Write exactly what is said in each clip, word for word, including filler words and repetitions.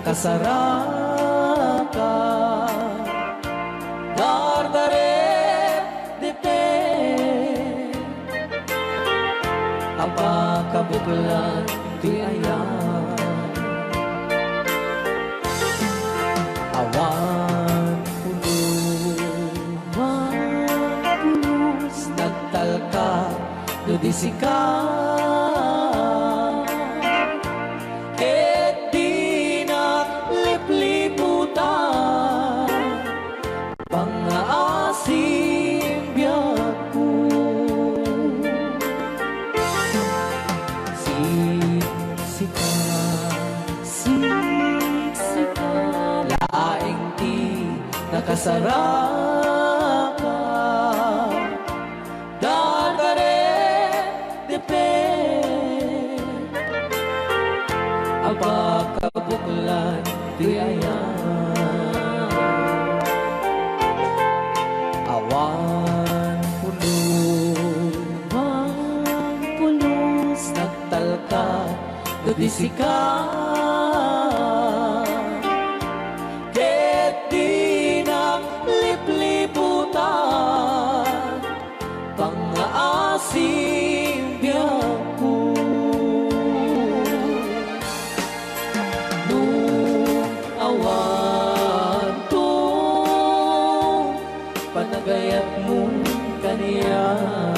nakasaraka, dardarep depe, apakabuklan ti ayan. Awan pulo, awan pulos, nagtalka no di sika. Ket dinak lipliputan pangngaasim biagko. Siksika, siksika laeng ti nakasaraka. Dardarep depe, apakabuklan ti ayan. Awan pulo, awan pulos, nagtalka no di sika. Ket dinak lipliputan pangngaasim biagko. No awanto panagayatmo kaniak,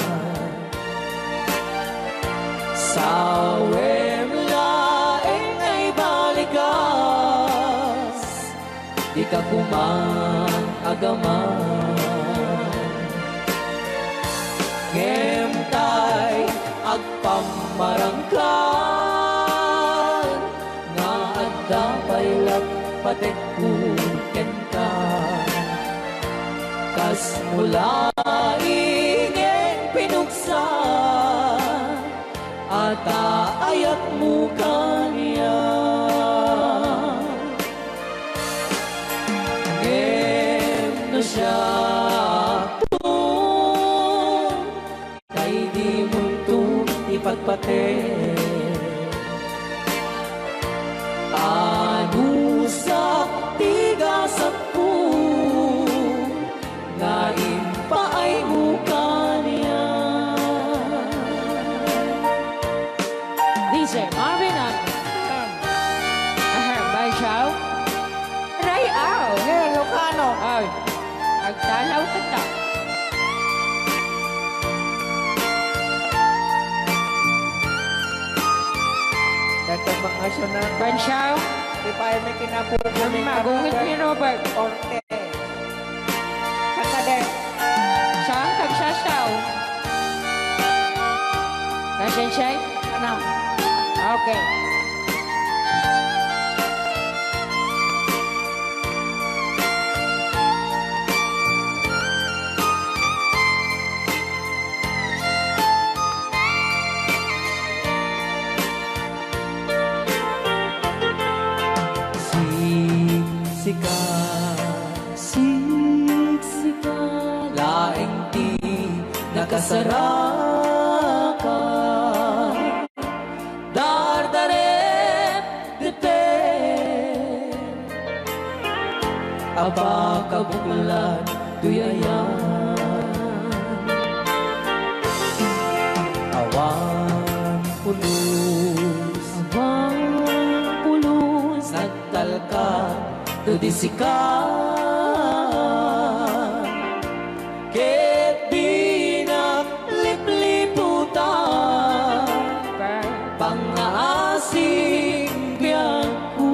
sawem laeng nga ibalikas. Dika koma agaman. Ngem tay agpammarangkan nga adda pay la patekko kenka. Kas mula ingen pinugsa, ata ayatmo kaniak. Ngem no siakto, tay dimonto ipagpate. Anusak ti gasatko nga impaaymo kaniak. D J Marvin ang, ahem, Bansyaw. Ray-aw. Ngem, Ilocano. Ay, agdalaw ka ta. Dagdag mga asyo na. Bansyaw. Di pa ay may kinabubo ni Magungit ni Robert. Orte. Kanta de. Saan kagsasaw? Nasensya? Ano? Okay. Siksika, siksika laeng ti nakasaraka. Dardarep depe, apakabuklan toy ayan. Awan pulos, awan pulos, nagtalka no di sika. Ket dinak lipliputan pangngaasim biagko.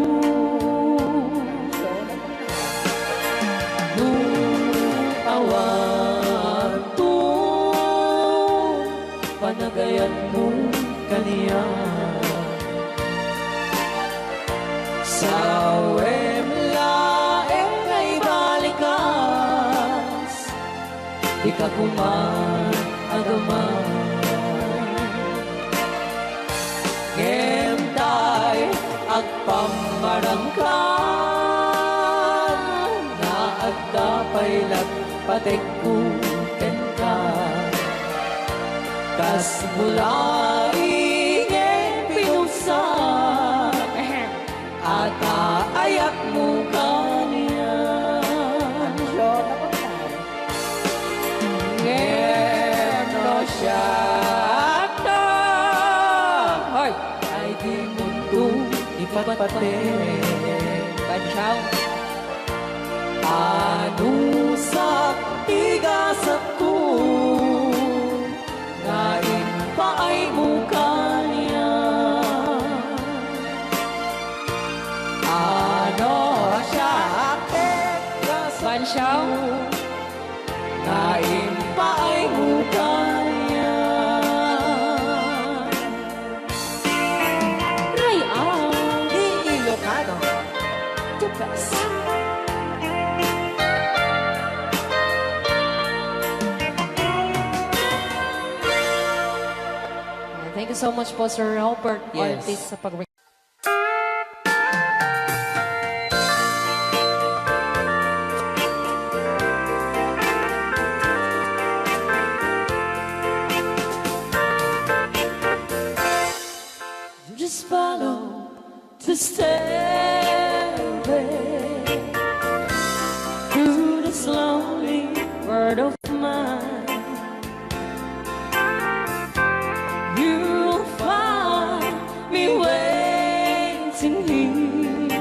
No awanto panagayatmo kaniak, sawem laeng nga ibalikas. Dika koma agaman. Ngem tay agpammarangkan nga adda pay la patekko kenka. Kas mula ingen pinugsa, ata Pati. Bansiaw. Anusak ti gasatko nga impaaymo kaniak. Ano siak ti gasatko Bansiaw. Nga impaaymo kaniak. Ray, ah. Di Ilocano. The best. Thank you so much po, Sir Robert Yes. Ortiz, sa pag- Just follow the stairway through this lonely world of mine. You'll find me waiting here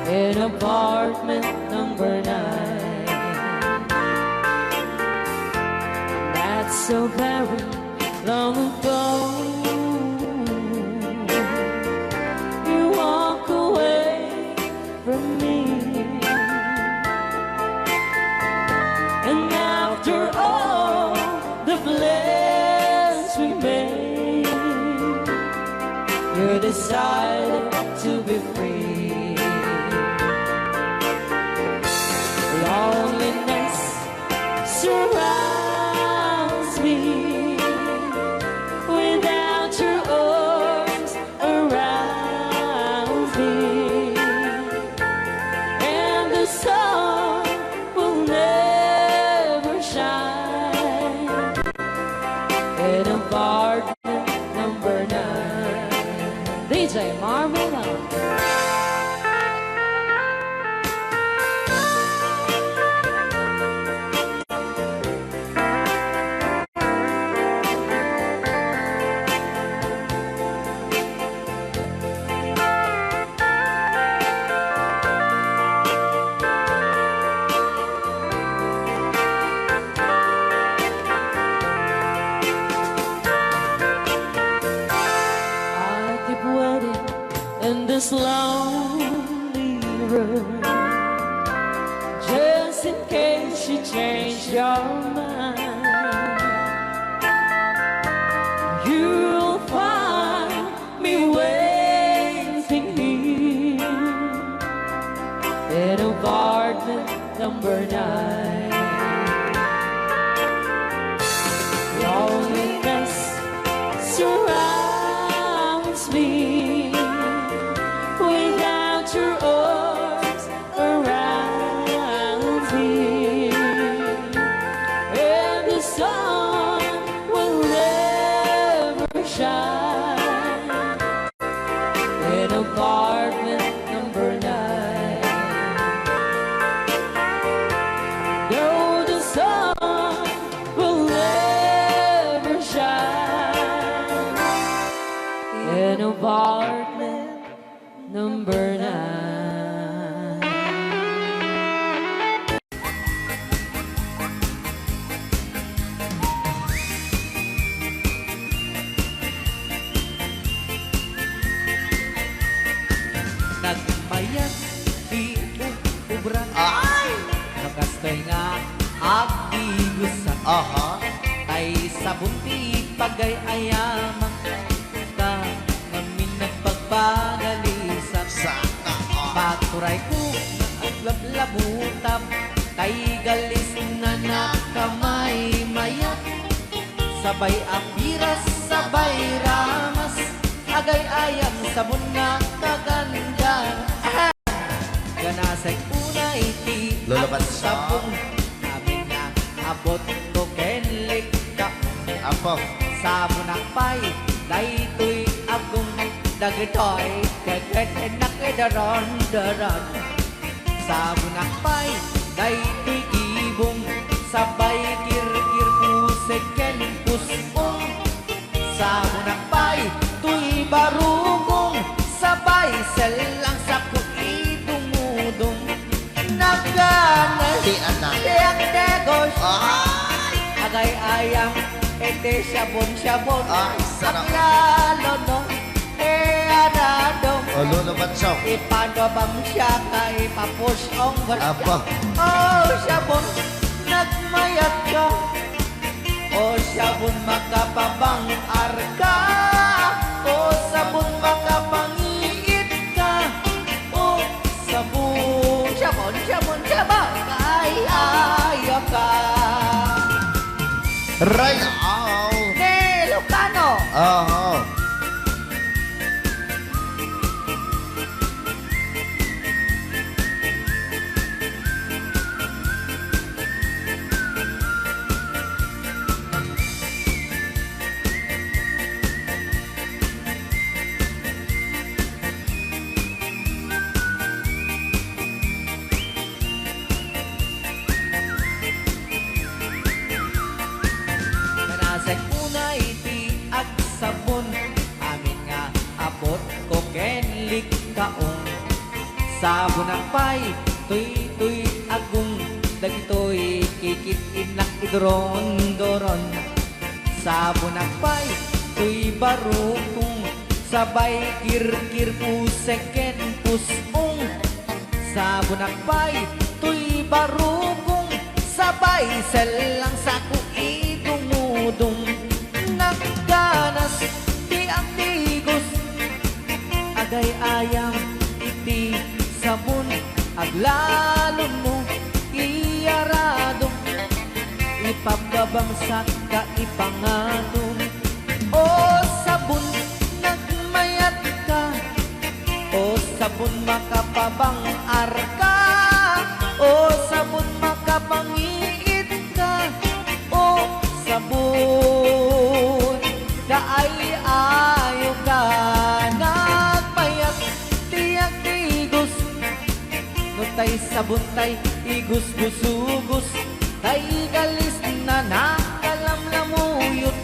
in apartment number nine. That's so very long ago. You walk away from me. And after all the plans we made, you decided to be free. Loneliness surrounds me without your arms around me, and the sun will never shine in apartment number nine. D J Marvin Lang. I keep waiting in this lonely room, just in case you change your mind. You'll find me waiting here in apartment number nine. Loneliness surrounds me without your arms around me, and the sun will never shine in apartment number nine. Though the sun will never shine in apartment number nine. Nagmayat ti ub-, ubra. Ay! No kastoy nga agdigusan. Aha. Tay sabon ti pagay-ayam. Ta ngamin nagpagpagalisan. Sana all. Paturay ko nga aglablabutap, tay galis na nakamaymayat. Sabay a piras, sabay ramas, agay-ayam sabon nga kaganda. Ganasay unay ti Lolo Basso. Agsapong amin na abot ko ken likka. Apo. Sabonak pay, daytoy agong dagitoy, keket nakidaron-daron. Sabonak pay, daytoy gibong, sabay kirkir pusek ken pusong. Sabonak pay, toy barukong, Anak. Ti agdegos. Ay! Agay-ayam iti sabon-sabon. Ay, sarap. Aglalo no, e, arado. Alo naman siya. Ipano bang siya ka ipapusong? Apa. O sabon, nagmayat ka. O sabon, makapabang-ar ka. O sabon, makapangiit ka. O sabon, sabon, sabon, sabon, kay ayo ka. Right out. Ni Ilocano. Aha. Kanasek unay ti agsabon, amin nga apot ko ken likkaong. Sabonak pay, toy, toy, agong, dagitoy kikit-innak iduron-duron. Sabonak pay, toy, barukong, sabay kirkir, pusek ken pus-ong. Sabonak pay, toy, barukong, sabay sellang, sako, idumudum. Nagganas ti agtigos, agay-ayam iti sabon, aglalo no iyaradom, ipababangsak ka ipangatom. O sabon, nagmayat ka. O sabon, makapabang-ar ka. O sabon, makapangiit ka. O sabon, kaay-ayo ka. Nagmayat ti agtigos. No tay sabon tay igusgusugus, tay galis na nakalamlamuyot.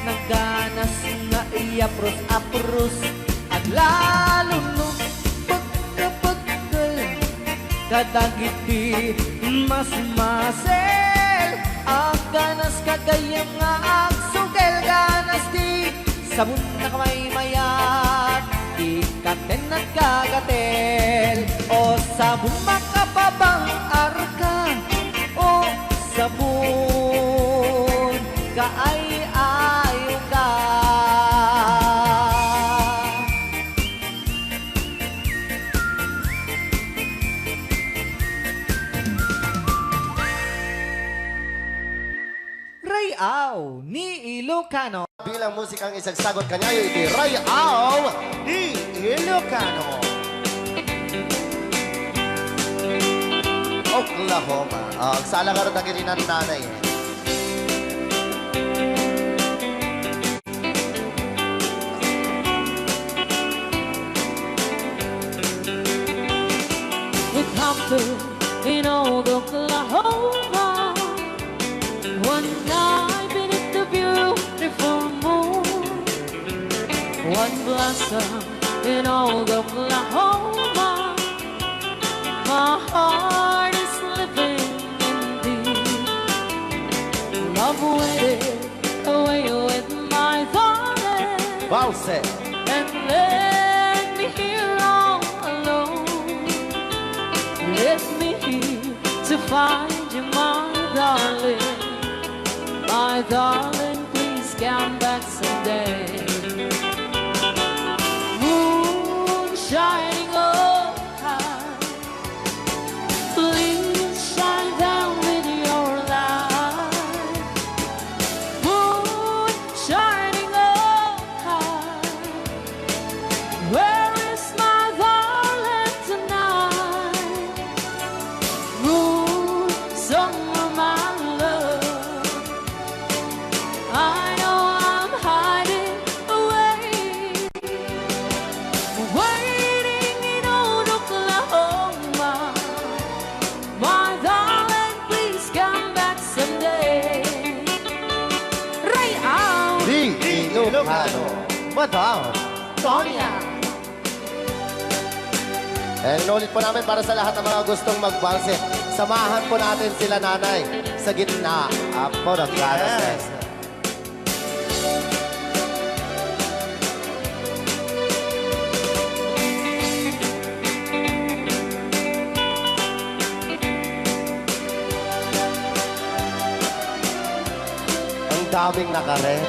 Nagganas nga iyapros-apros, aglalo no pagkapagkal kadagiti masmasel. Agganas ka gayyem nga agsugel, ganas ti sabon, nakamaymayat ti katen, nagkagatel. O sabon, makapabang-ar ka. O sabon, kaay-ayo ka. Rayaw ni Ilocano. Bilang musikang isagsagot kaniayo iti Rayaw ni Ilocano. Oklahoma. Ah, agsala ngarud dagiti nannanay. It happened in old Oklahoma. One night beneath the beautiful moon, one blossom in old Oklahoma. My heart is living indeed. Love waited away with my darling. Bawse. And left me here all alone. Left me here to find you, my darling. My darling, please come back someday. Moon shining overhead, please shine down with your light. Moon shining overhead, where is my darling tonight? Moon, somewhere, my love, I know I'm hiding away, waiting in old Oklahoma. My darling, please come back someday. Rayaw! Di Ilocano. Madam Sonia. And inulit po namin para sa lahat ng mga gustong magbase. Samahan po natin sila, Nanay, sa gitna. Apo, nagkaras na. Yes. Ang daming nakaret.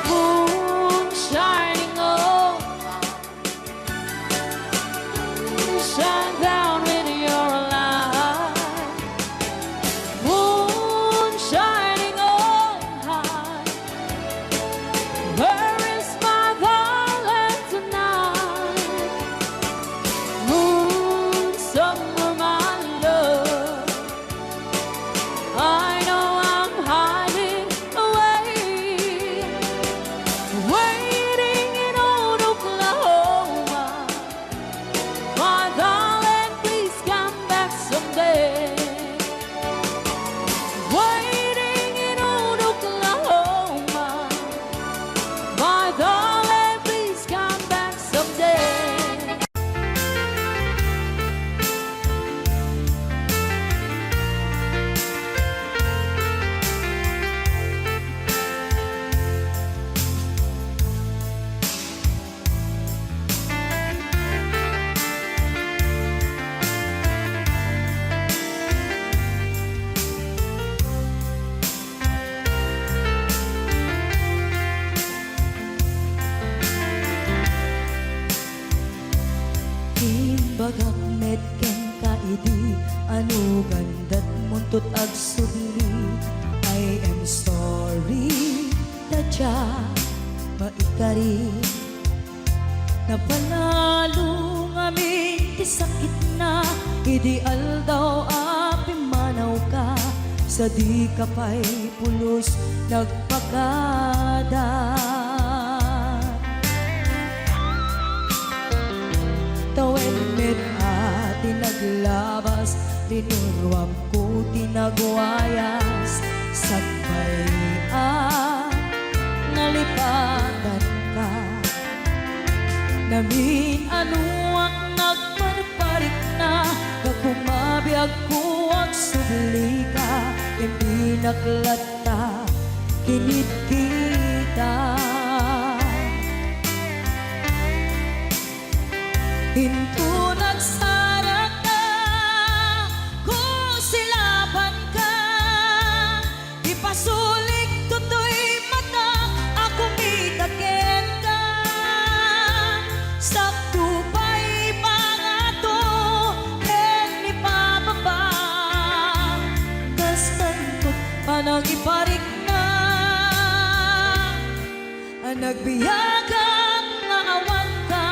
Moon shining on, shine down with your light. Moon shining on high. Where is my darling tonight? Moon, summer, my love. I know I'm hiding away, waiting in old Oklahoma. My darling, please come back someday. Waiting in old Oklahoma. My darling, please come back someday. Imbagak met kenka idi, ano gandat muntot agsubli. I am sorry, ta diak maikari. Napanalo ngamin ti sakitna idi aldaw a pimmanawka, sadika pay pulos nagpakada. Tawen met a ti naglabas, linuruamko ti nagwayas, sakbay a nalipatanka. Namin-anoak nagparparikna, gapu mabiagko agsublika, imbinak latta kinitkita. Inton agsarakka, kusilapanka, ipasulik toy mata a kumita kenka. Sakto pay pangato ken ipababa, kas tanto panangiparikna. A nagbiagak nga awanka.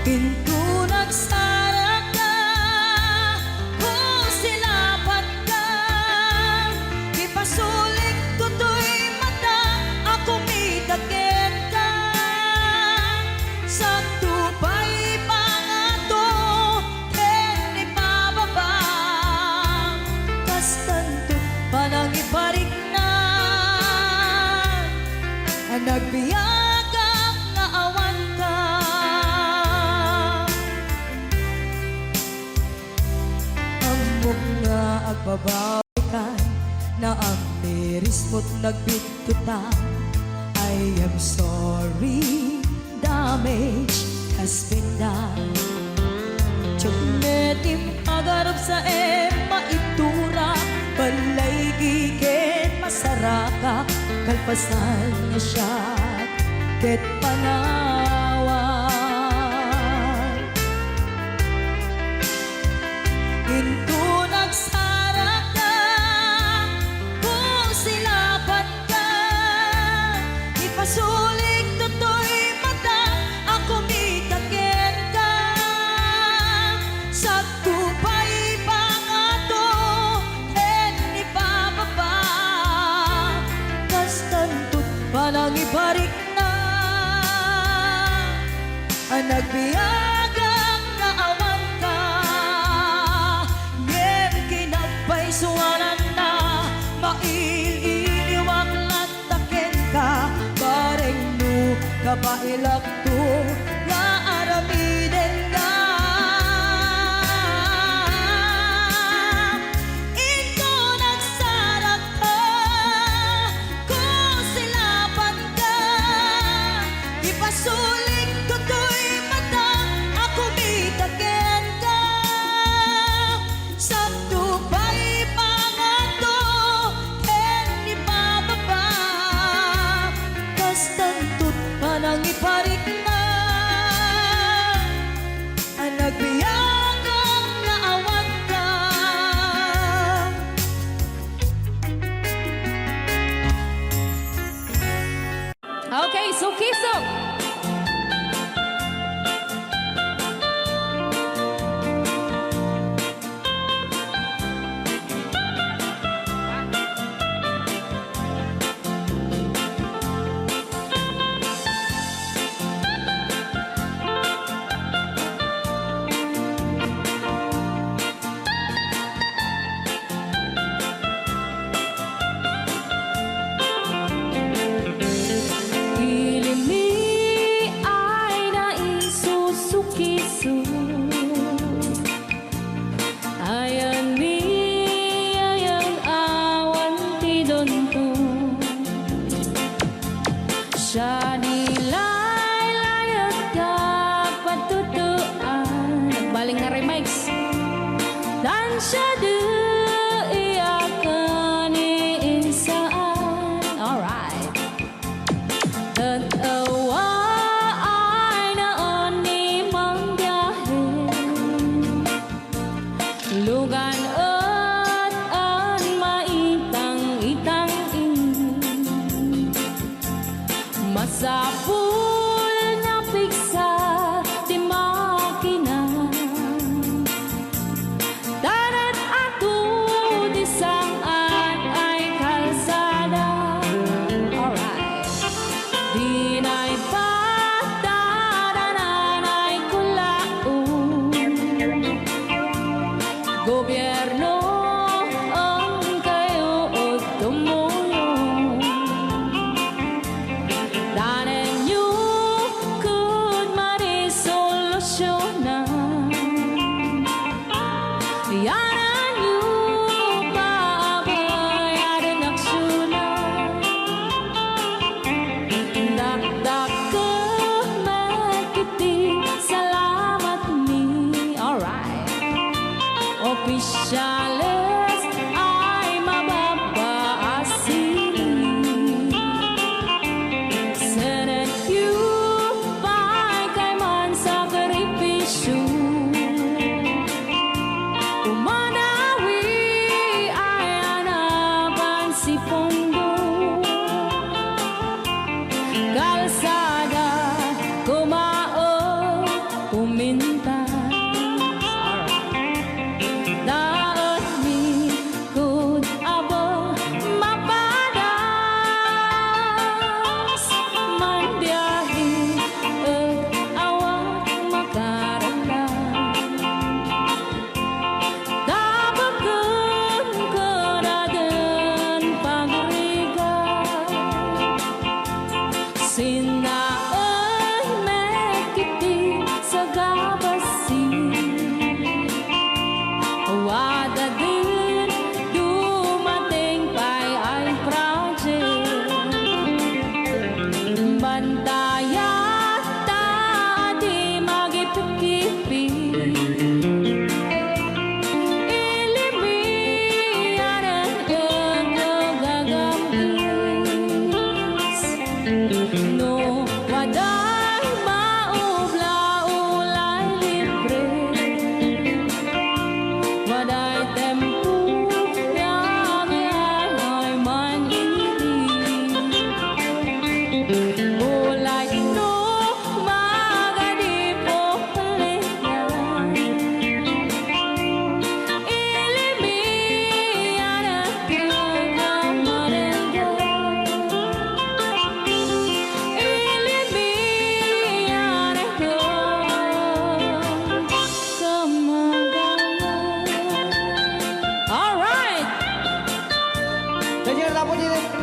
Inton agsarakka, kusilapanka, ipasulik toy mata a kumita kenka. Sakto pay pangato ken ipababa, kas tanto panangiparikna a nagbiagak nga awanka. Ammok nga agbabawi ka, naamiris mo't nagbit- Tutang, I am sorry, damage has been done. Diak met impagarup sa em maitura, ballaygi ken masaraka, kalpasan nga siak ket panawan. Panangiparikna a nagbiagak nga awan ka, ngem kinapaysuananna, mail-iliwak latta kenka, bareng no kabaelakto nga aramidenka. Inton nagsarakka, kusilapanka, ipasulik toy mata a kumita kenka. Sapto pay pangato ken ni Papa, kastanto't panangiparikna a nagbiagak nga awan ka. Okay, sukisok. Ilimi ay naisusukiso. Ayan ni ayang awan ti dunto. Siya ni laylayet ka patutuan. Nagbaling nga remix. Tan siya di iyakan ni insaan. Alright. Ket awa ay naan ni mangbiahe. Lugan et an maitang-itang ini. Masapul nga pigsa ti makina. Tanet atu ti sang-at ay kalsada. Alright. Dinay patadanan ay kulaon. Gobierno, ang kayo o tumulong. Tanen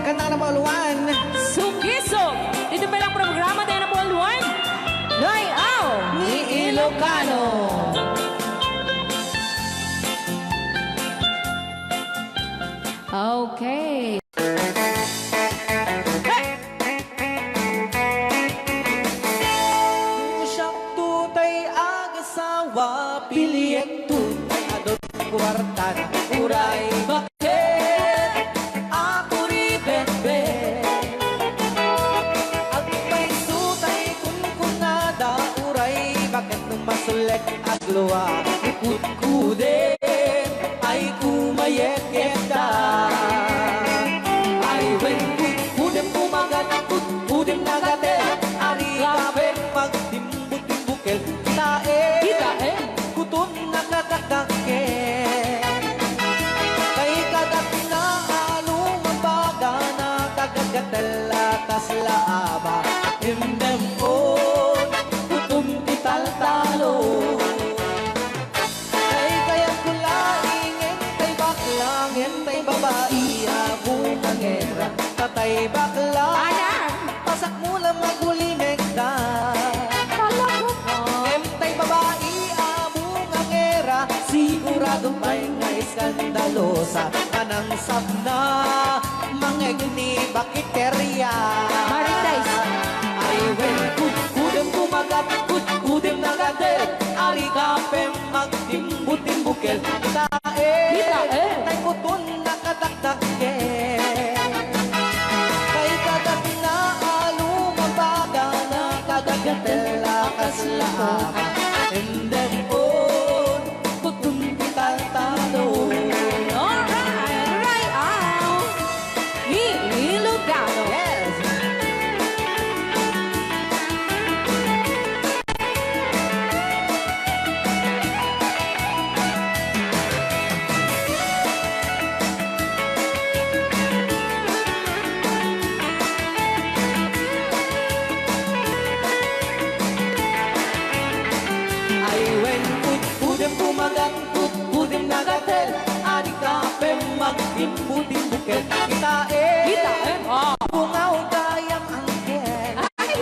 Kanta number one. Sukisok. Dito pa lang programa tayo number one. Rayaw ni Ilocano. Okay. Siak tay agasawa, piliyek tay adun kuarta, uray baket a kuribetbet. Agpayso tay kunkunada, uray baket no masulek aglua, kutkuden ay kumayekyekda. Ay wen, kutkudem kumagat, kutkudem nagatel, ari ka pen magtimbutimbukil. Kitaem, kitaem, kuton nakadakdakkel. Kay kagatna a lumabaga, nakagagatel a kasla aba. Imdem on, kuton ti taltalo. Kay kayatko laeng, tay bakla, ngem tay babai a bungangera, ta tay bakla, ayan, pasakmo la magulimekda. Talaga ka. Ngem tay babai a bungangera, sigurado pay nga eskandalosa, a nangsapna mangegni bakiteria. Marites. Ay wen, kutkudem kumagat, kutkudem nagatel, ari ka pen magtimbutimbukil. Kitaem, kitaem, tay kuton nakadakdakkel. Kay kagatna a lumabaga, nakagagatel a kasla aba. Imdem on, kuton ti taltalo. Alright, Rayaw ni Ilocano. Yes. Ay wen, kutkudem kumagat, kutkudem nagatel, ari ka pen magtimbutimbukil. Kitaem, kitaem, ah, bungaw gayam anghel. Ay!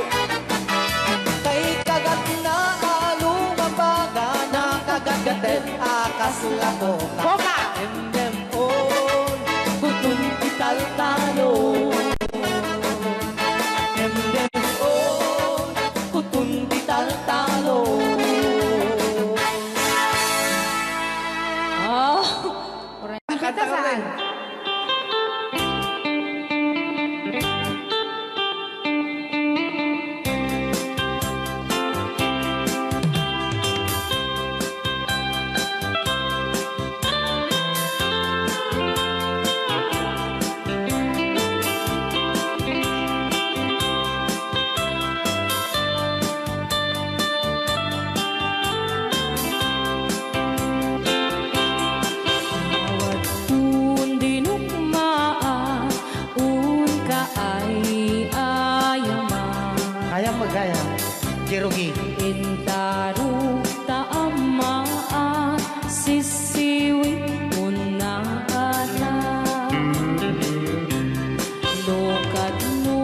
Kay kagatna a lumabaga, nakagagatel a kasla koka. Koka! Imdem on, kuton ti taltalo. Imdem on, kuton ti taltalo. Oh. Kanta saan? Awan tun dinukmaa, unka ay ayama. Kayam magaya, Jerogi. Intaruk ta ama a sisiwit unna kata. No kadno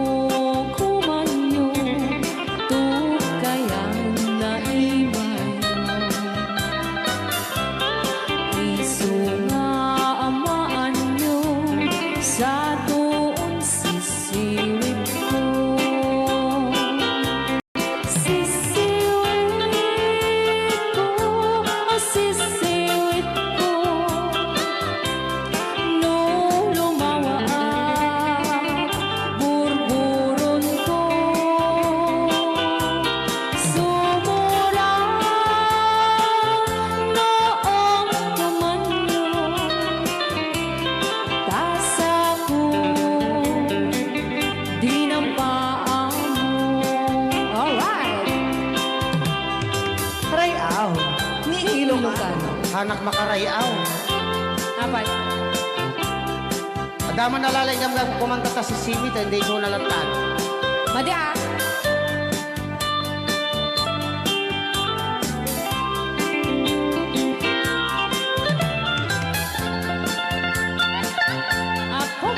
komanyo, tukkayan na imayo. Isu nga amaanyo, satoon sisiwitko. Sisiwitko, sisiwitko. No lumawaak, burburonko. Sumurang no ong kumanyo, ta sako dinampaanmo. Alright. Ray-aw ni Ilocano. Anak makaray-aw. Apay. Adda man nalalaing gamgam kumanta ta sisiwit, ta indi isu nalatan. Madi, ah. Apo.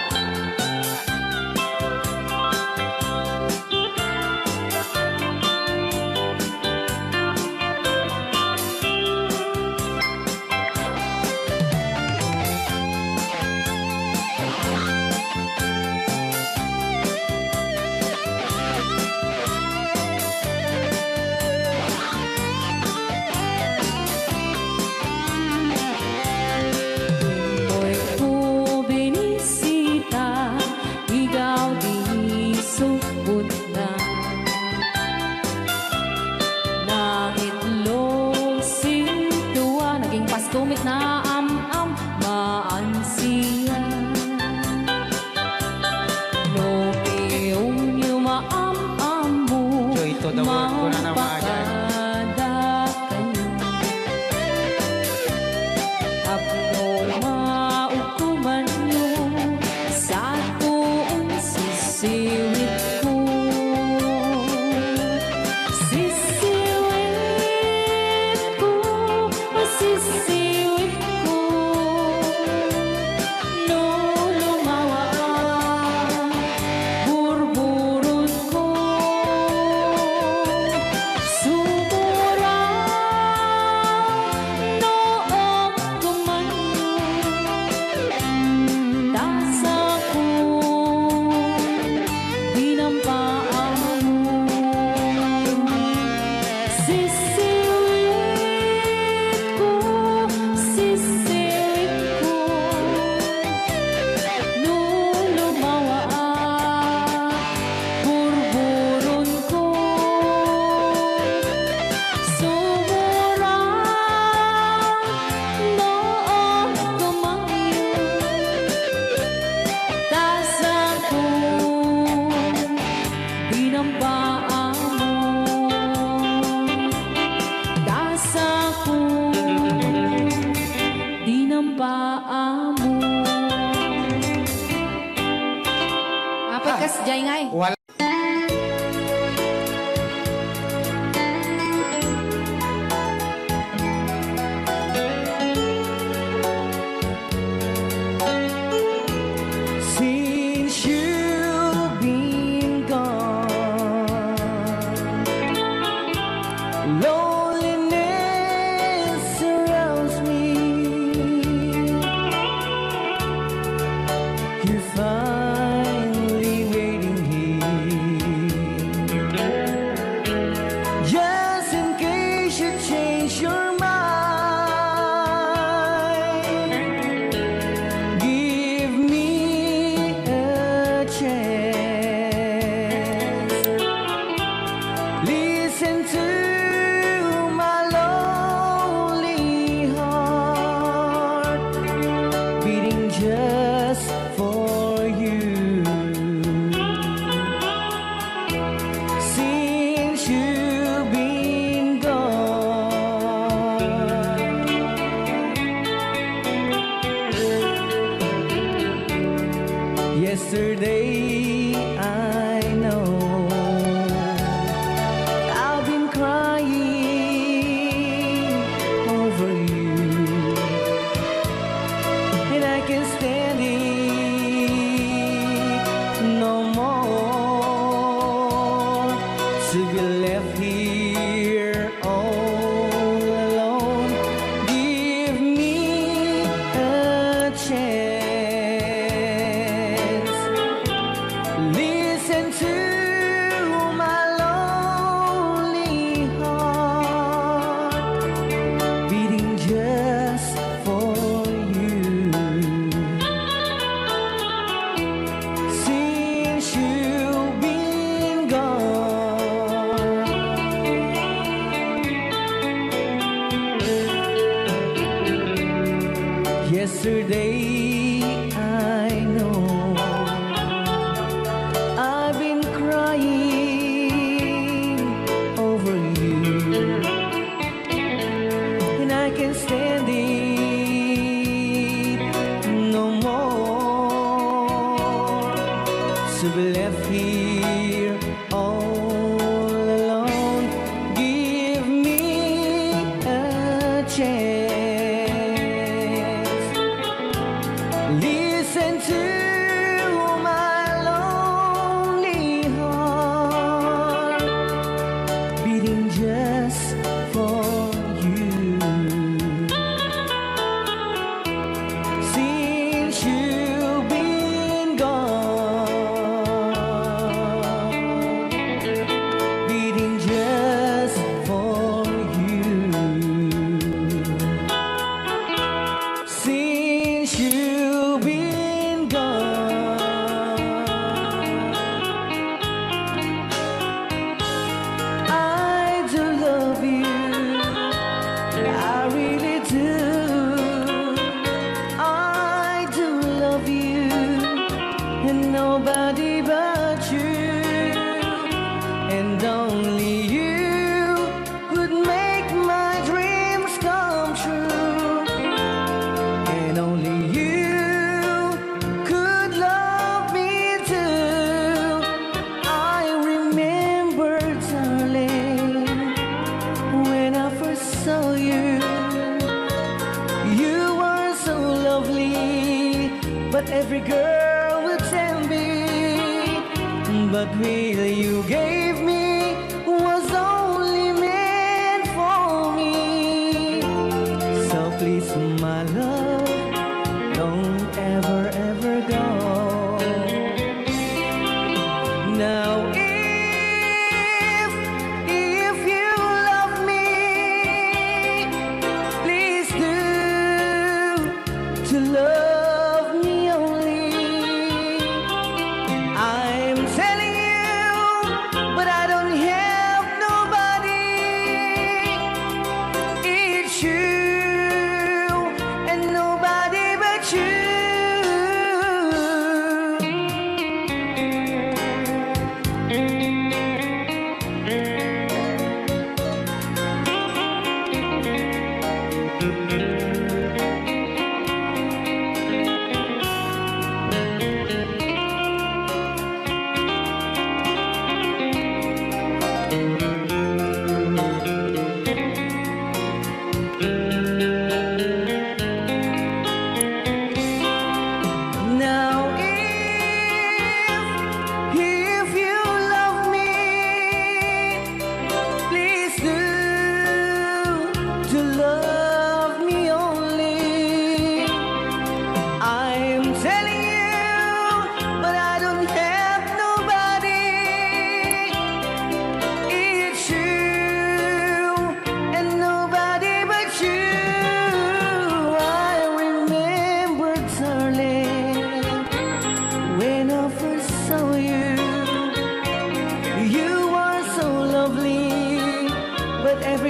Kas jay ngay. Wala. Since you've been gone, loneliness surrounds me. You're finally waiting here. Just in case you change your mind, give me a chance. Listen to my lonely heart beating just for you. Since you've been gone. Yesterday, I know I've been crying over you, and I can't stand it no more to be left here all alone. Give me a chance. Listen to my lonely heart beating just for you. Since you've been gone. Yesterday, I know I've been crying over you, and I can't stand it no more to be left here all alone. Give me a chance. Listen to my lonely heart beating just for you. Since you've been gone, beating just for you. Since you've been gone, I do love you. I really do. I do love you. And nobody but you. And only you could make my dreams come true. And only you could love me too. I remember, darling, when I first saw you, you were so lovely, but every girl would tell me, but will you gave me was only meant for me. So please, my love, don't ever, ever go. Now, if, if you love me, please do to love me only. I'm telling you, but I don't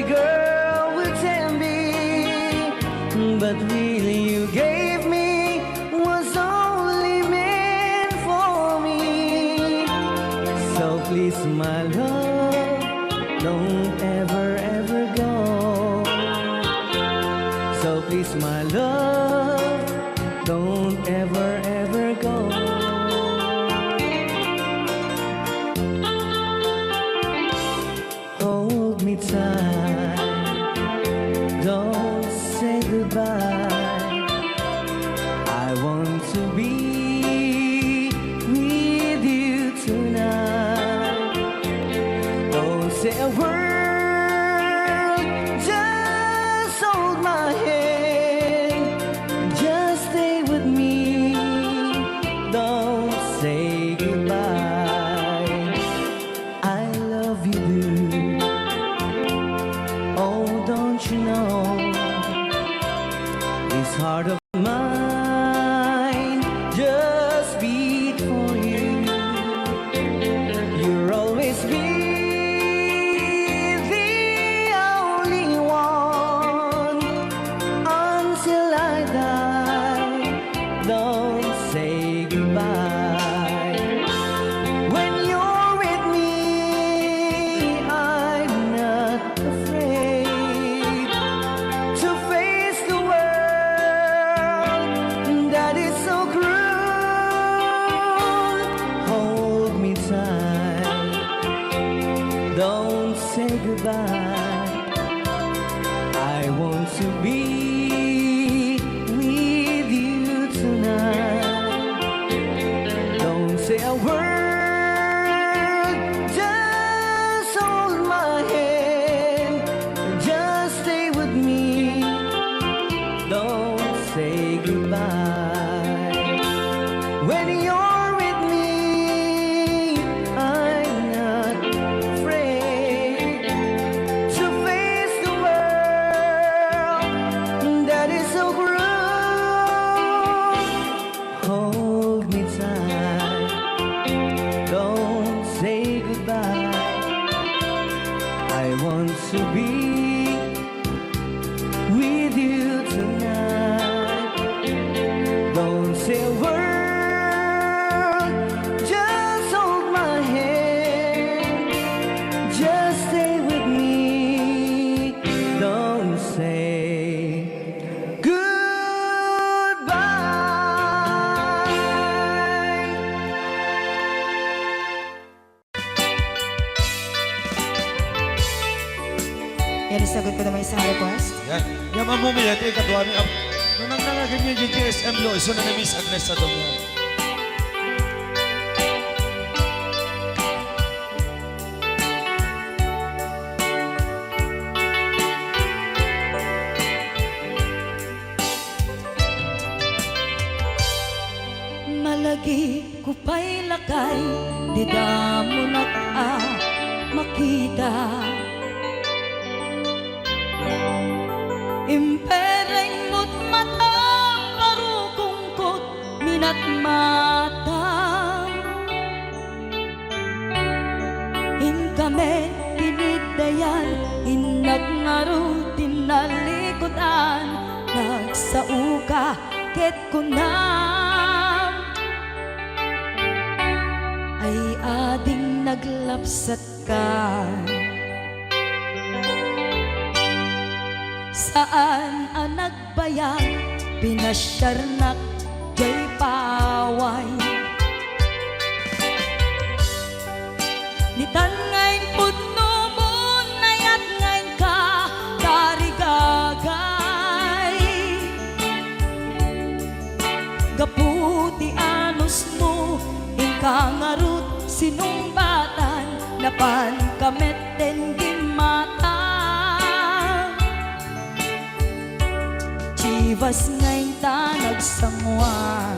girl would tempt me, but really you gave me was only meant for me. So please, my love, don't ever, ever go. So please, my love, don't ever, ever go. Hold me tight, don't say goodbye. I want to be with you tonight. Don't say a word, just hold my hand. Just stay with me, don't say goodbye. I love you, do. Oh, don't you know? This heart of mine just beat for you. You'll always be the only one until I die. Don't say goodbye. When you're with me, I'm not afraid to face the world that is so cruel. Hold me tight, don't say goodbye. I want to be with you tonight. Don't say a word, just hold my hand, just stay with me. Don't say goodbye. When you're with me, I'm not afraid to face the world that is so cruel. Hold me tight, don't say goodbye. I want to be with you tonight. Don't say a word, just hold my hand. Just stay with me. Don't say goodbye. Yan, isagot ko naman isang request. Yan. Yan, Ma'am Mumi, ito yung kadwa ni Ab-, nung nangnangagan niya yung G S M Lo, iso na ni Miss Agnes sa Domingo. Malagipko pay lakay, dida monak a makita. Impereng mo't matam, parukongko't minatmata. Inka met iniddayan, innak ngarud ti nalikudan, nagsaoka ket kunam, ay ading naglapsatka. Saan a nag- bayag, pinasiarnak jay paway. Nitan nga impudnomon, nayat nga inka tarigagay. Gapu ti anusmo, inka ngarud sinungbatan, napanka metten gimmata. Chivas nga inta nagsanguan.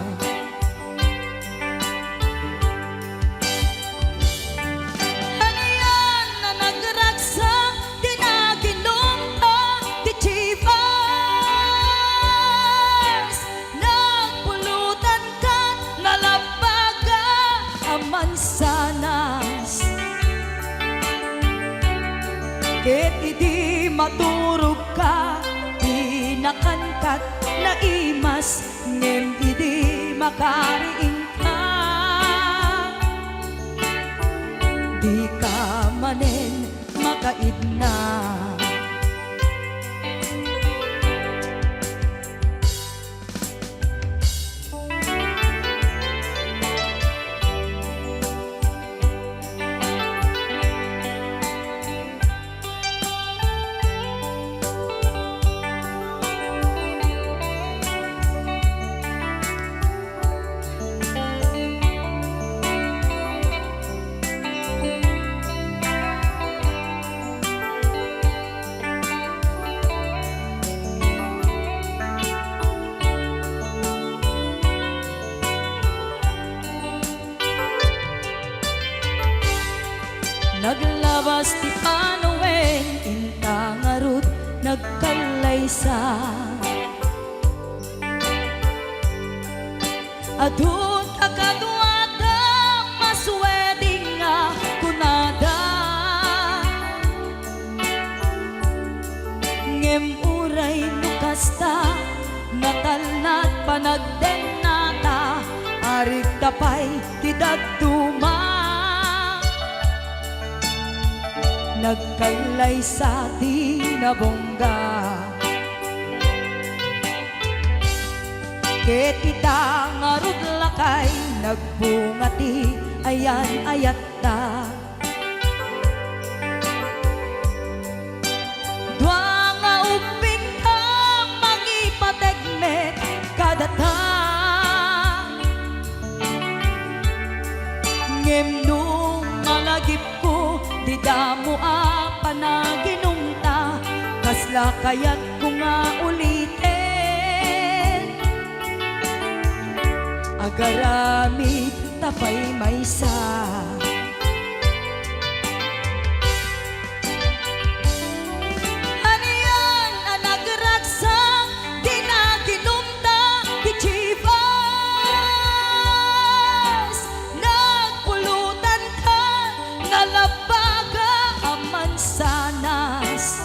Anian a nagragsak ti naginumta ti Chivas. Nagpulutan kat nalabbaga a mansanas. Ket idi Maturogka, ti nakankat naimas, ngem idi makariingka, dika manen makaidna. Naglabas ti panawen, inta ngarud nagkallaysa. Adun a kaduada, maswedding a kunada. Ngem uray no kasta, natalnat panagdennata, arigta pay ti dadduma. Nagkallaysa ti nabungga. Ket ita ngarud lakay, nagbunga ti ayan-ayatta. Dua nga ubbingta mangipateg met kadata. Ngem no malagipko ti damo a panaginumta, kasla kayatko nga uliten? Agaramidta pay maysa. Anian a nagragsak ti naginumta ti Chivas? Nagpulutanka, nalabaga a mansanas.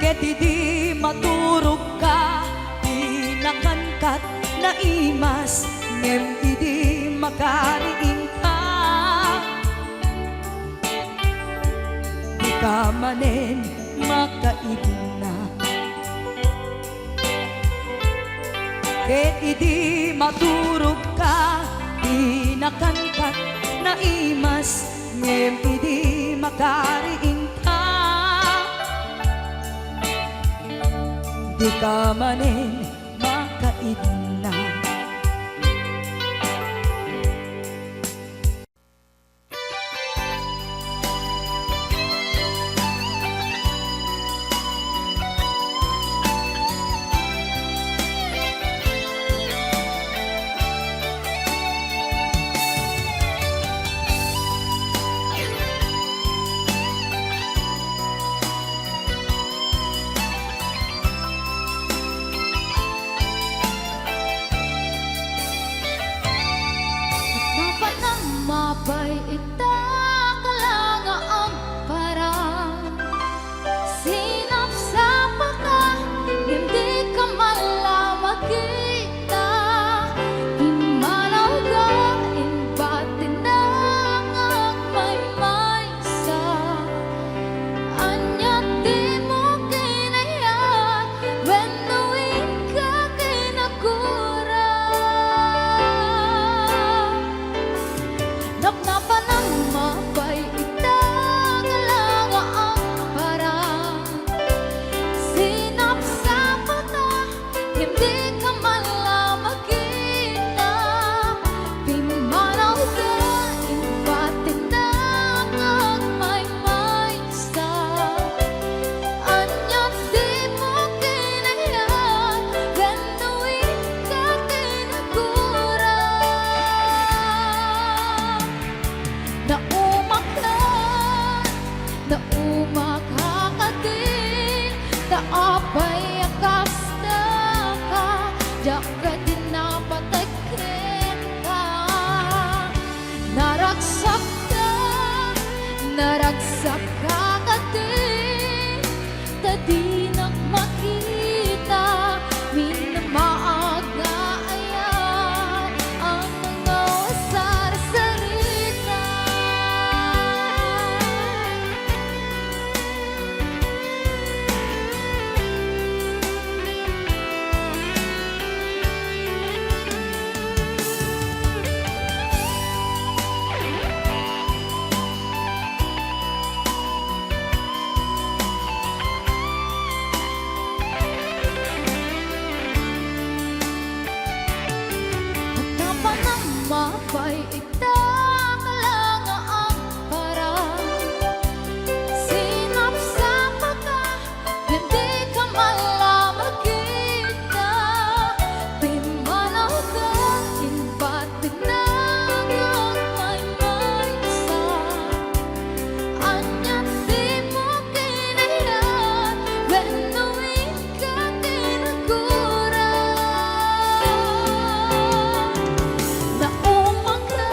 Ket idi maturogka, ti nakankat naimas, ngem idi makariingka, dika manen makaidna. Ket idi maturogka, ti nakankat naimas, ngem idi makariingka, dika manen makaidna. Napanam mapay ita, kala nga agparang. Sinapsapaka, ngem dika man la makita. Immanawka, imbatinda nga agmaymay sa. Ania dimo kinayat wenno inka kinagura? Napnapanam mapay ita, kala nga agparang. Sinapsapaka, ngem dika man la makita. Pimmanawka, impatinda nga agmaymay sa. Ania dimo kinayat wenno inka kinagura? Dinak makita, minamaag nga ayan ang mga sarsarita. At napanamapay ita kalangaang para sinapsapaka. Ken dika man la makita, pimmanawka, imbatiknak maymaysa. Ania dimo kinayat wenno inka kinagura? Naumaka.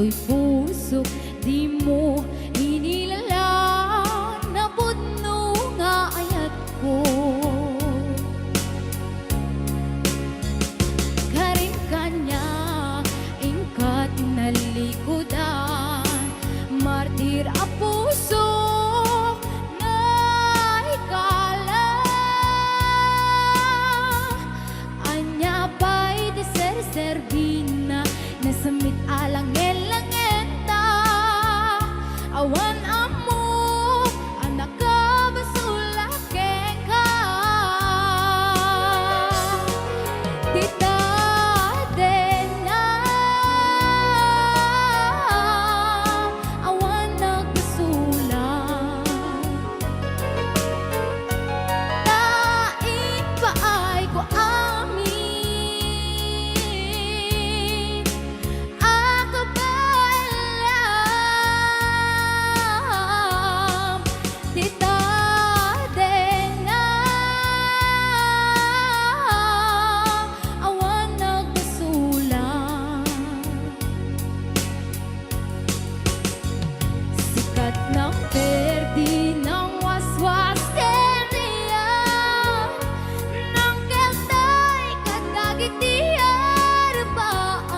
Pusok, dimo inilala napudno nga ayatko. Karin kaniak, inka ti nalikudan, martir a pusok nga ikala. Ania pay ti serserbina, nasammit a langen-langenta, awan ammok a nakabasol a kenka. Ti tadennam, awan nagbasolam. Ta impaayko amin a kabaelam, ti tadennam, awan nagbasolam. Sikat nang perdi nang waswas ken riak, nang keltay kadagiti arpaam.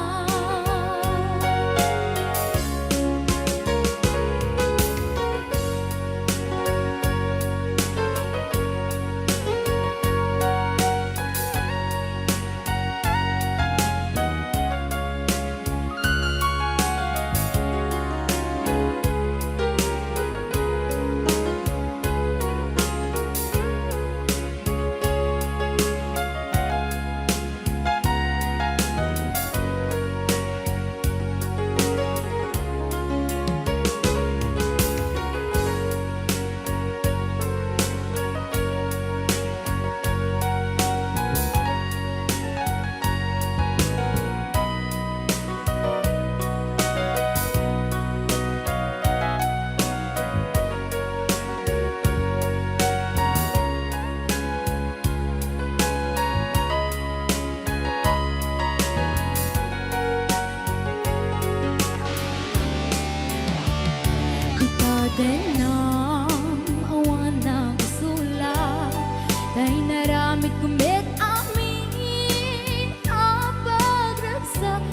Ipadayam, awan nagbasolam, ta inaramidko met amin a pagragsakam.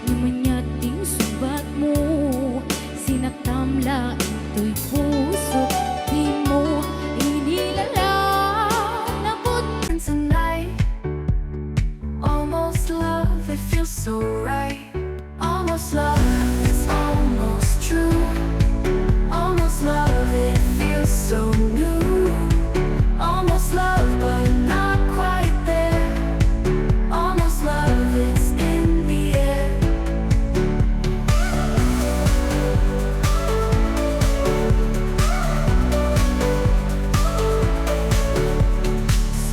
Ngem ania ti insungbatmo, sinaktam la intoy pusok, dimo inilala napudno. Tonight, almost love, it feels so right. Almost love, it's almost true. Almost love, it feels so new. Almost love, but not quite there. Almost love, it's in the air.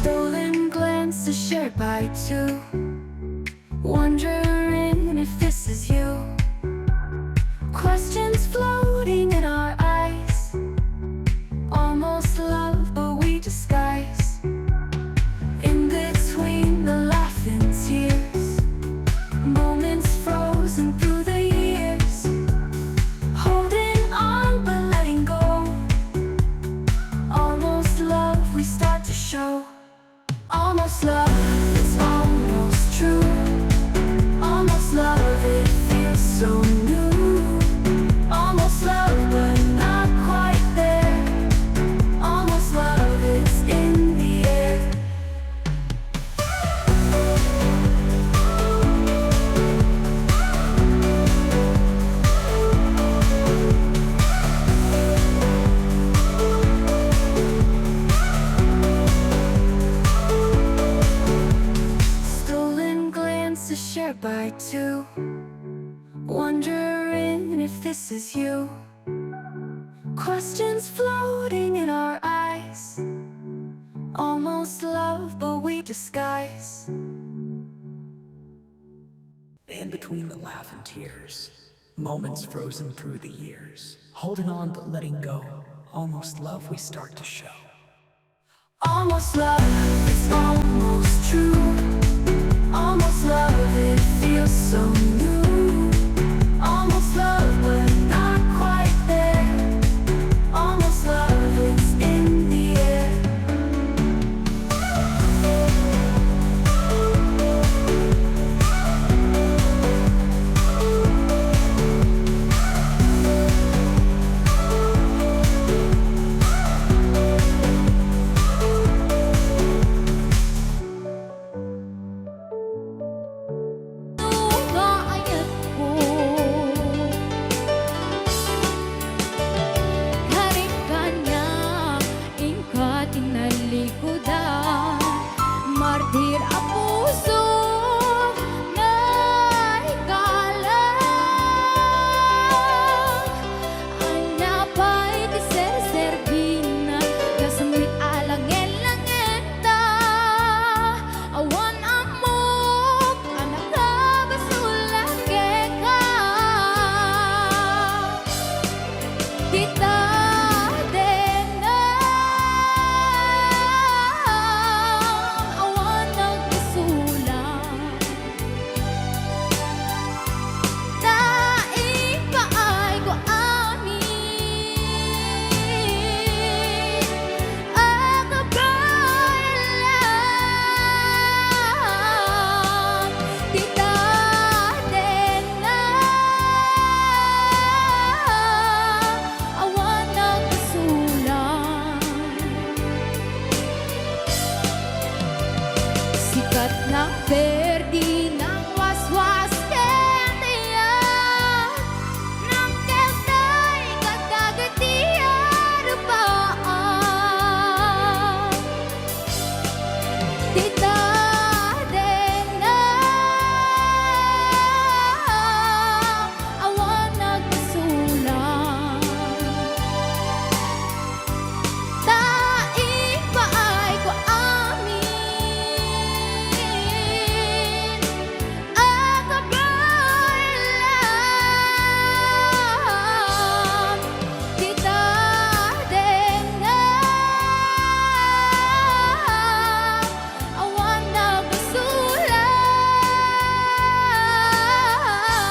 Stolen glances shared by two, wondering if this is you. Questions floating in our eyes. Almost love, but we disguise. In between the laughing tears, moments frozen through the years. Holding on but letting go. Almost love, we start to show. Almost love, it's almost true. Almost love, it feels so new. Almost love, but not quite there. Almost love, it's in the air. Stolen glances shared by two, wondering if this is you. Questions floating in our eyes. Almost love, but we disguise. In between the laughing tears, moments frozen through the years. Holding on but letting go. Almost love, we start to show. Almost love, it's almost true. Almost love, it feels so new. Almost love, but not quite there. Almost love, it's in the air. Nga ayatko, karik kaniak, inka ti nalikudan, martir a puso nga igalang. Ania pay ti serserbina, nasemmit a langen-langenta. Awan ammok a nakabasol a keka. Ti tadena, awan nagbasolan. Ta ipaayko amin a kabaelan ti tadena, awan nagbasolan. Sikat nang perdi nang waswas ken diak, nang keltay kadagiti a rupaan. Ti tadena, awan nagbasolan. Ta ipaayko amin a kabaelan ti tadena, awan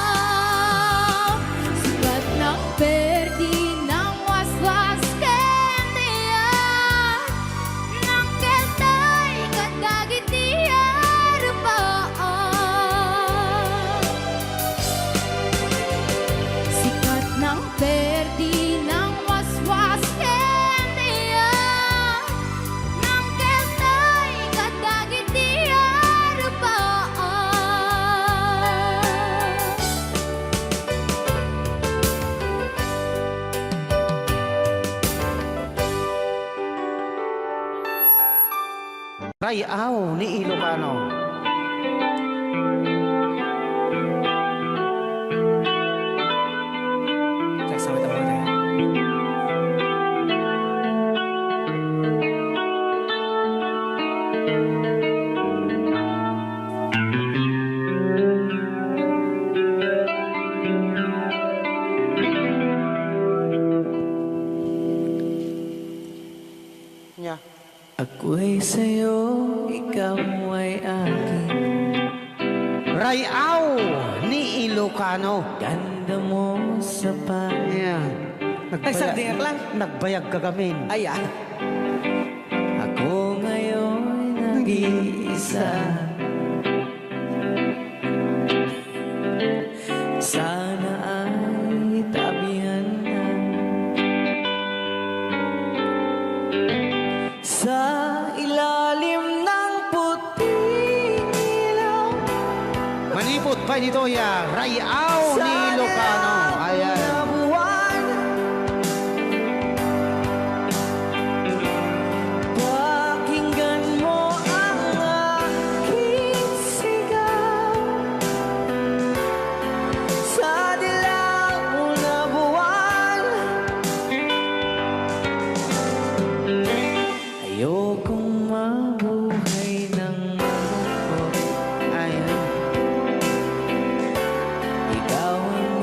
nagbasolan. Sikat nang perdi nang waswas ken diak, nang keltay kadagiti a rupaan. Sikat nang perdi nang waswas ken diak, nang keltay kadagiti a rupaan. Ray-aw ni Ilocano. Sasawit ako tayo. Nya. Ako'y sa'yo, ikaw ay akin. Ray-aw ni Ilocano. Ganda mo sa pa- Ayan. Nagbaya-, Nagsagdiak lang. Nagbayag ka gamin. Ay, ah. Ako ngayon nag-iisa. Sana ay tabihan na sa ilalim ng puting ilaw. Manipod pay ditoy a Ray-aw ni Ilocano. Ayan. Pakinggan mo ang aking sigaw sa dilaw na buwan. Ayokong mabuhay nang malungkot. Ay. Ikaw ang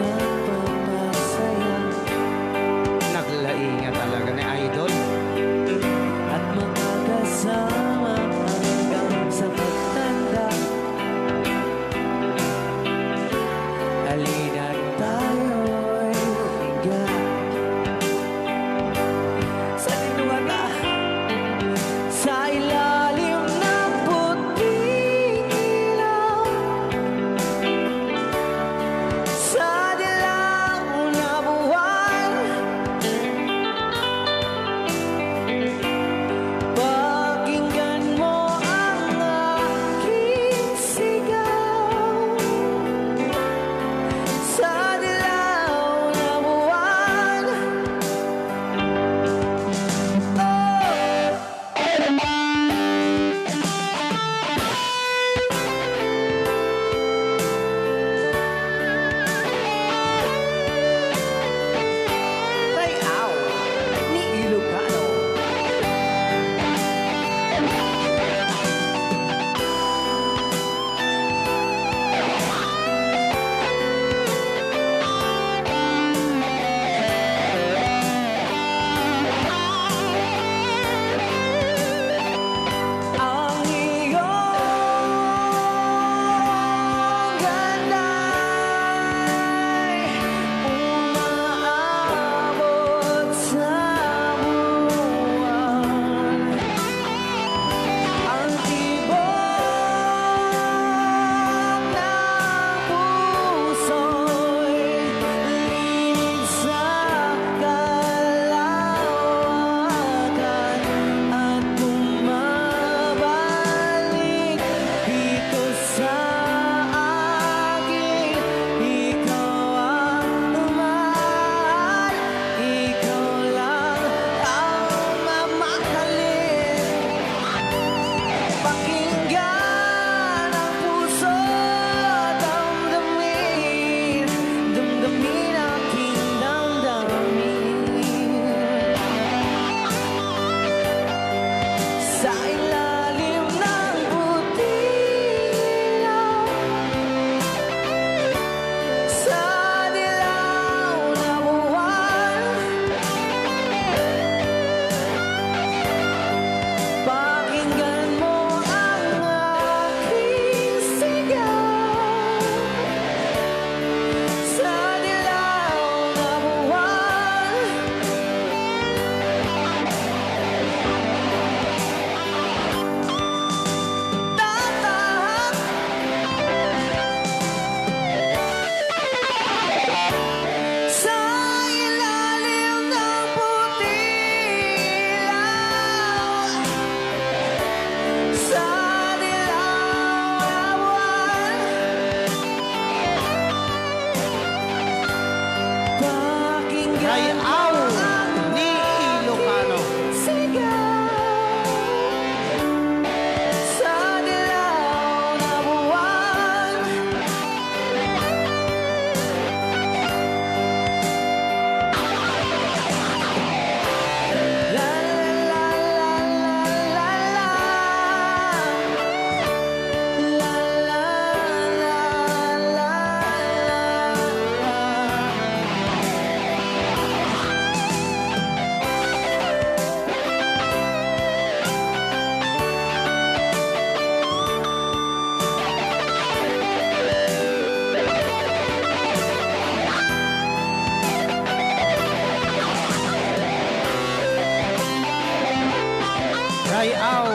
Aw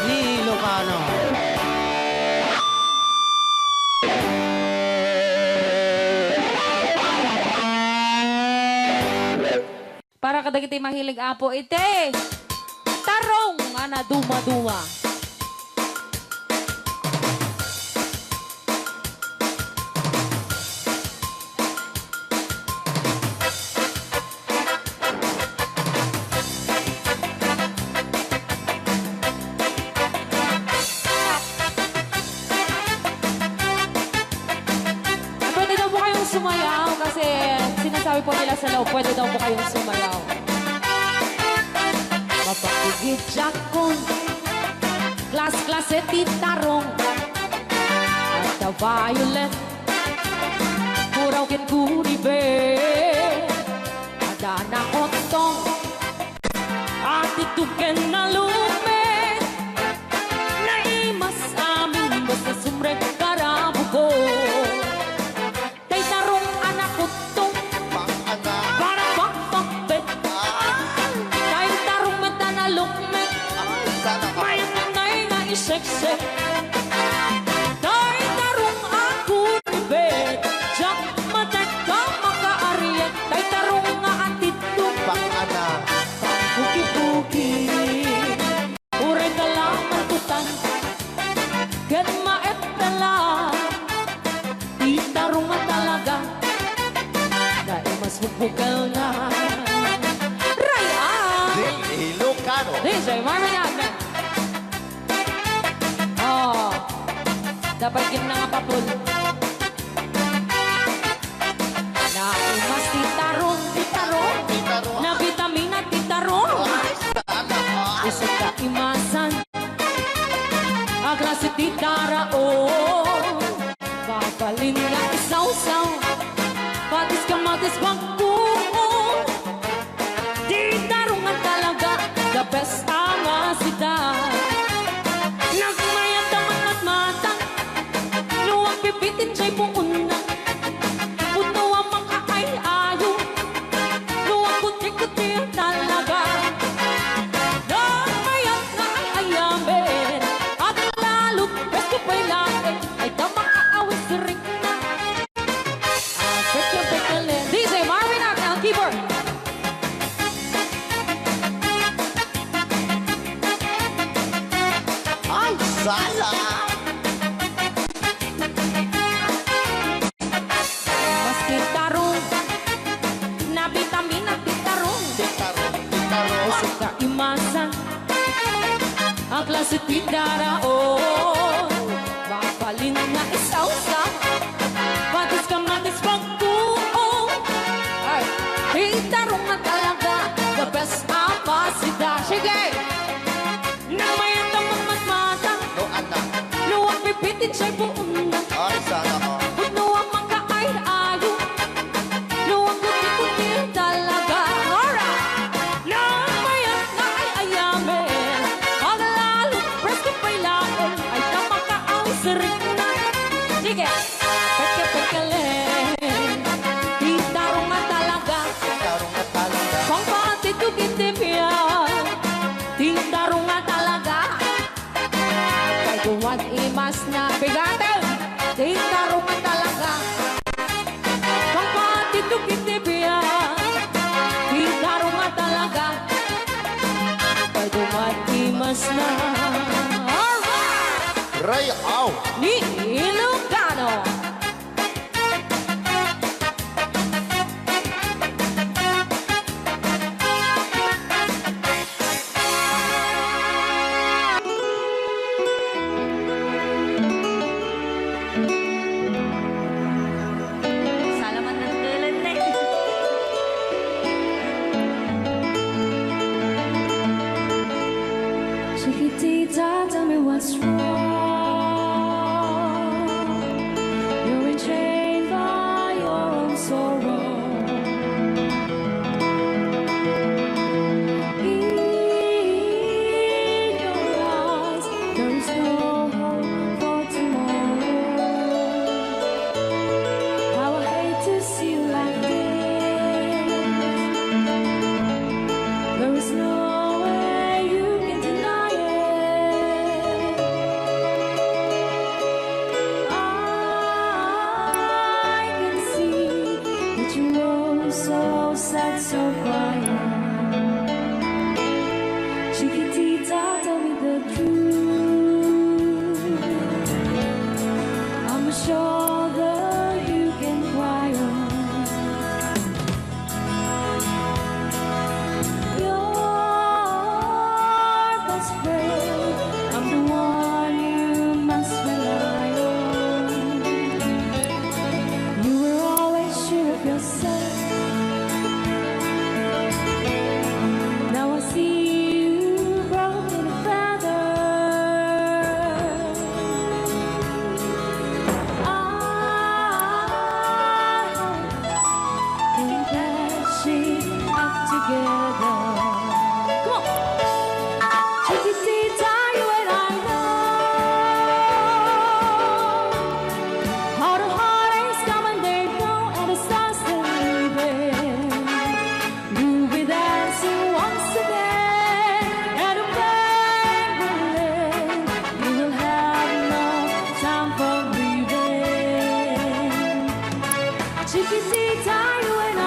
ni Ilocano. Para kadagiti mahilig, Apo, iti tarong nga naduma-duma. Pwede daw po kayong sumayaw kasi sinasabi po nila sa loob, pwede daw po kayong sumayaw. Mapakigit siya kun klas-klase ti tarong at the violet. Puraw ken guribe, adda na uttong. Ati tuken na lume, naimas amin basta sumrek karabuko. Tay tarong a nakuttong, para pakpakpet. Tay tarong met a nalukmek, mayat ngay nga iseksek. Tay tarong a kuribet, diak matek a makaariek. Tay tarong nga atidto, pang-ana, pangpugi-pugi. Uray ka laman kutan ken maeppelan. Ti tarong a talaga, naimas bubukel na. Ray-an! Di Ilocano. D J Marvin Agna. Oh, dapat gid na nga papul. Naimas ti tarong, ti tarong. Ti tarong. Nabitamina ti tarong. Ay, sana all. Isip ka imasan. Agrasya ti taraon. Babalin nga isawsaw. Patis kamatis pagkuon. Ti tarong nga talaga, the best a masida. Nagmayat a matmatmatang, no agpipitin jay puonna. Pudno a makaay-ayo, no agkuti-kuti talaga. Nagmayat nga ay-ayamen, aglalot, presko pay laeng, ay ta makaawis rikna. Ah, pekeng-pekeng. D J Marvin Agna ang keyboard. Ay, sala! Maski tarong, nabitamina ti tarong. Ti tarong, ti tarong. Isip ka imasan, a klase ti taraon. Mabalin nga isawsaw, patis kamatis pagkuon. Ay, ti tarong nga talaga, the best a masida. Sige! Nagmayat a matmatmatang. No, anak. No agpipitin jay puonna. Ay, sana all. Pudno a makaay-ayo. No agkuti-kuti talaga. Alright. Nagmayat nga ay-ayamen. Aglalot, presko pay laeng. Ay ta makaawis rikna. Sige. Peke-pekelen. Ti tarong nga talaga. Ti tarong nga talaga. Pangpatidto iti biag. Ti tarong nga talaga. Kay duman imas na bigaten. Ti tarong nga talaga. Pangpatidto iti biag. Ti tarong nga talaga. Kay duman imas na. Alright! Ray-aw! Ni Ilocano. Salamat ng tulad na eh. Chiquitita, tell me what's wrong. You're enchained by your own sorrow. In your eyes, there is no hope for tomorrow. How I hate to see you like this. There is no way you can deny True. I'm a shoulder you can cry on. Your best friend, I'm the one you must rely on. You were always sure of yourself. Now I see you broken and battered. I hope we can patch it up together. Come on. Chiquitita, you and I know how the heartaches come and they go, and the stars are leaving. We'll be dancing once again, and when we will have no time for grieving. Chiquitita, you and I